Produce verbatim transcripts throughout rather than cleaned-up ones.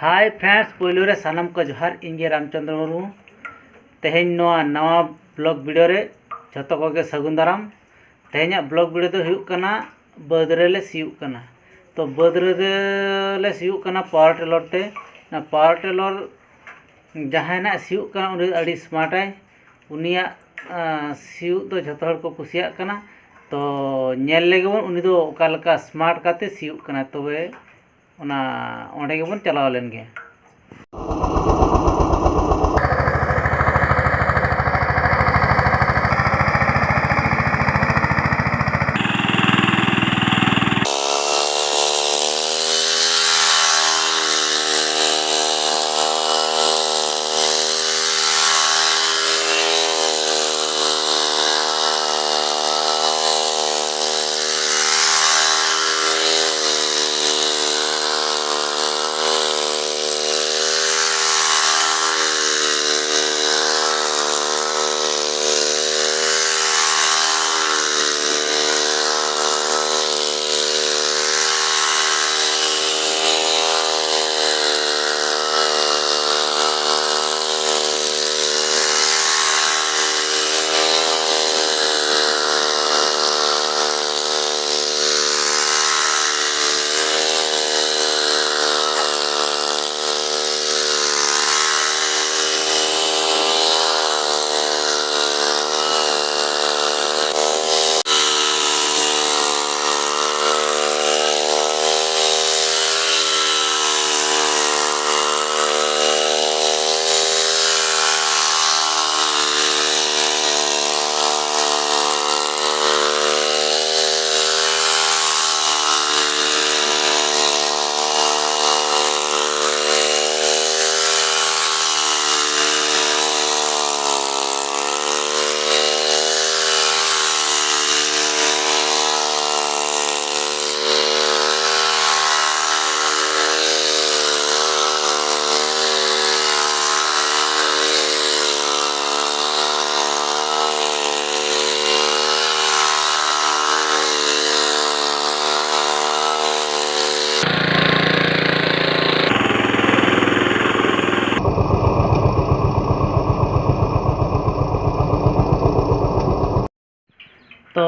Hi friends, ᱯᱳᱭᱞᱳ ᱨᱮ ᱥᱟᱱᱟᱢ ᱠᱚ ᱡᱚᱦᱟᱨ᱾ ᱤᱧ ᱜᱮ ᱨᱟᱢᱪᱚᱸᱫᱽᱨᱚ ᱢᱩᱨᱢᱩ᱾ ᱛᱮᱦᱮᱧ ᱱᱚᱣᱟ ᱱᱟᱣᱟ vlog video ᱨᱮ ᱡᱷᱚᱛᱚ ᱠᱚᱜᱮ ᱥᱟᱹᱜᱩᱱ ᱫᱟᱨᱟᱢ᱾ ᱛᱮᱦᱮᱧᱟᱜ vlog video ᱫᱚ ᱦᱩᱭᱩᱜ ᱠᱟᱱᱟ, ᱵᱟᱹᱫᱽ ᱨᱮᱞᱮ ᱥᱤᱭᱳᱜ ᱠᱟᱱᱟ᱾ ᱛᱚ ᱵᱟᱹᱫᱽ ᱨᱮᱞᱮ ᱥᱤᱭᱳᱜ ᱠᱟᱱᱟ power tiller ᱛᱮ᱾ ᱚᱱᱟ power tiller ᱡᱟᱦᱟᱸᱭ ᱱᱟᱜ ᱥᱤᱭᱳᱜ ᱠᱟᱱᱟ, ᱩᱱᱤ ᱟᱹᱰᱤ smart ᱟᱭ᱾ ᱩᱱᱤᱭᱟᱜ, ᱟᱸ, ᱥᱤᱭᱳᱜ ᱫᱚ ᱡᱷᱚᱛᱚ ᱦᱚᱲ ᱠᱚ ᱠᱩᱥᱤᱭᱟᱜ ᱠᱟᱱᱟ᱾ ᱛᱚ ᱧᱮᱞ ᱞᱮᱜᱮ ᱵᱚᱱ ᱩᱱᱤ ᱫᱚ ᱚᱠᱟ ᱞᱮᱠᱟ smart ᱠᱟᱛᱮ ᱥᱤᱭᱳᱜ ᱠᱟᱱᱟ᱾ ᱛᱚᱵᱮ ᱚᱱᱟ, ᱚᱸᱰᱮ ᱜᱮᱵᱚᱱ ᱪᱟᱞᱟᱣ ᱞᱮᱱ ᱜᱮ᱾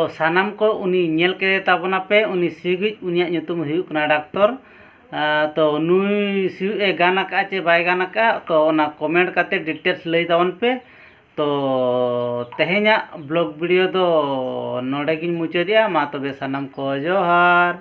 ᱛᱚ ᱥᱟᱱᱟᱢ ᱠᱚ ᱩᱱᱤ ᱧᱮᱞ ᱠᱮᱫᱮ ᱛᱟᱵᱚᱱᱟ ᱯᱮ, ᱩᱱᱤ ᱥᱤᱭᱳᱜᱤᱡ, ᱩᱱᱤᱭᱟᱜ ᱧᱩᱛᱩᱢ ᱦᱩᱭᱩᱜ ᱠᱟᱱᱟ ᱰᱟᱠᱛᱚᱨ᱾ ᱟᱨ ᱛᱚ ᱱᱩᱭ ᱥᱤᱭᱳᱜ ᱮ ᱜᱟᱱ ᱟᱠᱟᱫᱼᱟ ᱪᱮ ᱵᱟᱭ ᱜᱟᱱ ᱟᱠᱟᱫᱼᱟ, ᱛᱚ ᱚᱱᱟ comment ᱠᱟᱛᱮ details ᱞᱟᱹᱭ ᱛᱟᱵᱚᱱ ᱯᱮ᱾ ᱛᱚ ᱛᱮᱦᱮᱧᱟᱜ vlog video ᱫᱚ ᱱᱚᱰᱮ ᱜᱤᱧ ᱢᱩᱪᱟᱹᱫᱮᱜᱼᱟ᱾ ᱢᱟ ᱛᱚᱵᱮ ᱥᱟᱱᱟᱢ ᱠᱚ ᱡᱚᱦᱟᱨ᱾